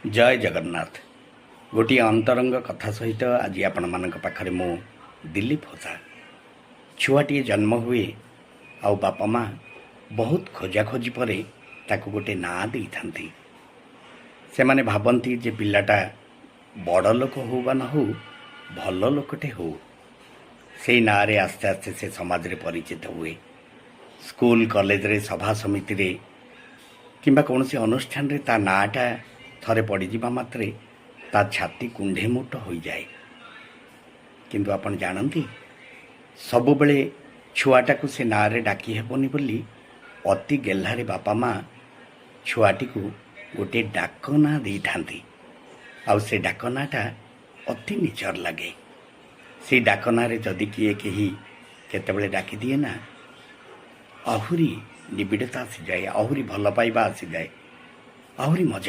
ଜୟ ଜଗନ୍ନାଥ। ଗୋଟିଏ ଅନ୍ତରଙ୍ଗ କଥା ସହିତ ଆଜି ଆପଣମାନଙ୍କ ପାଖରେ ମୁଁ ଦିଲ୍ଲୀପ ହୋତା। ଛୁଆଟିଏ ଜନ୍ମ ହୁଏ ଆଉ ବାପା ମା ବହୁତ ଖୋଜାଖୋଜି ପରେ ତାକୁ ଗୋଟେ ନାଁ ଦେଇଥାନ୍ତି। ସେମାନେ ଭାବନ୍ତି ଯେ ପିଲାଟା ବଡ଼ ଲୋକ ହଉ ବା ନ ହଉ, ଭଲ ଲୋକଟେ ହଉ। ସେଇ ନାଁରେ ଆସ୍ତେ ଆସ୍ତେ ସେ ସମାଜରେ ପରିଚିତ ହୁଏ। ସ୍କୁଲ, କଲେଜରେ, ସଭା ସମିତିରେ କିମ୍ବା କୌଣସି ଅନୁଷ୍ଠାନରେ ତା ନାଁଟା ଥରେ ପଡ଼ିଯିବା ମାତ୍ରେ ତା ଛାତି କୁଣ୍ଢେ ମୋଟ ହୋଇଯାଏ। କିନ୍ତୁ ଆପଣ ଜାଣନ୍ତି, ସବୁବେଳେ ଛୁଆଟାକୁ ସେ ନାଁରେ ଡାକି ହେବନି ବୋଲି ଅତି ଗେହ୍ଲାରେ ବାପା ମା ଛୁଆଟିକୁ ଗୋଟିଏ ଡାକ ନାଁ ଦେଇଥାନ୍ତି। ଆଉ ସେ ଡାକ ନାଁଟା ଅତି ନିଜର ଲାଗେ। ସେଇ ଡାକ ନାଁରେ ଯଦି କିଏ କେହି କେତେବେଳେ ଡାକିଦିଏ ନା, ଆହୁରି ନିବିଡ଼ତା ଆସିଯାଏ, ଆହୁରି ଭଲ ପାଇବା ଆସିଯାଏ, ଆହୁରି ମଜା।